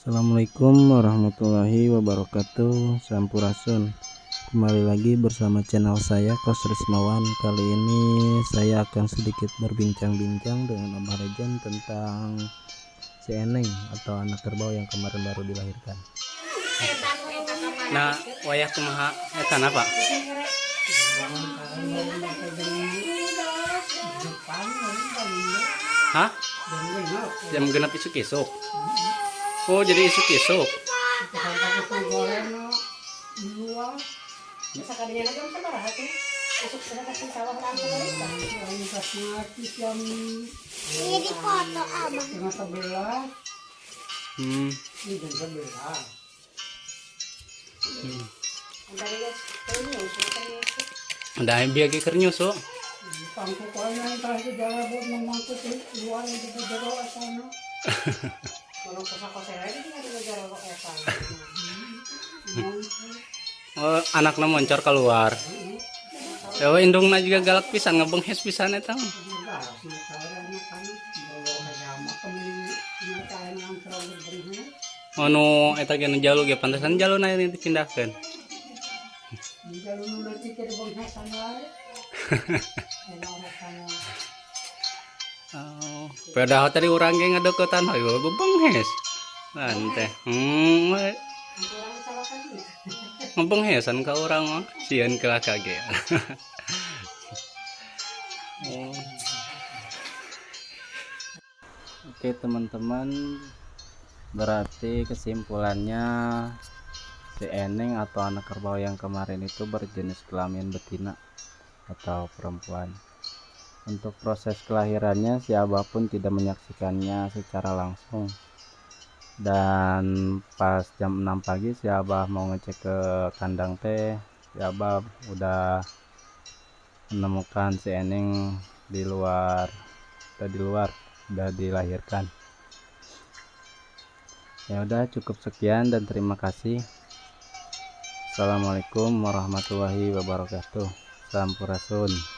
Assalamualaikum warahmatullahi wabarakatuh. Sampurasun. Kembali lagi bersama channel saya Koes Rismawan. Kali ini saya akan sedikit berbincang-bincang dengan Abah Rejan tentang si Eneng atau anak kerbau yang kemarin baru dilahirkan. Nah, wayah kumaha eta na, Pak? Hah? Jam 6 isuk-isuk. Oh, jadi isuk-isuk. Ini di foto abang. Udah biar keur nyusu. Oh, anaknya moncor keluar. Ya, indungna juga galak pisan, ngebenghes pisan eta mah. Oh, nu eta ge nu jalu ge pantesan jaluna ini dipindahkeun. Oh, padahal tadi urang ge ngadeukeutan hayu bebenghes. Lan teh. Ngebenghesan ka urang mah, sieun kalah kage. Oh. Oke teman-teman, berarti kesimpulannya si Eneng atau anak kerbau yang kemarin itu berjenis kelamin betina atau perempuan. Untuk proses kelahirannya si Abah pun tidak menyaksikannya secara langsung. Dan pas jam 6 pagi si Abah mau ngecek ke kandang teh, si Abah udah menemukan si Eneng di luar, udah di luar, udah dilahirkan. Ya udah, cukup sekian dan terima kasih. Assalamualaikum warahmatullahi wabarakatuh. Sampurasun.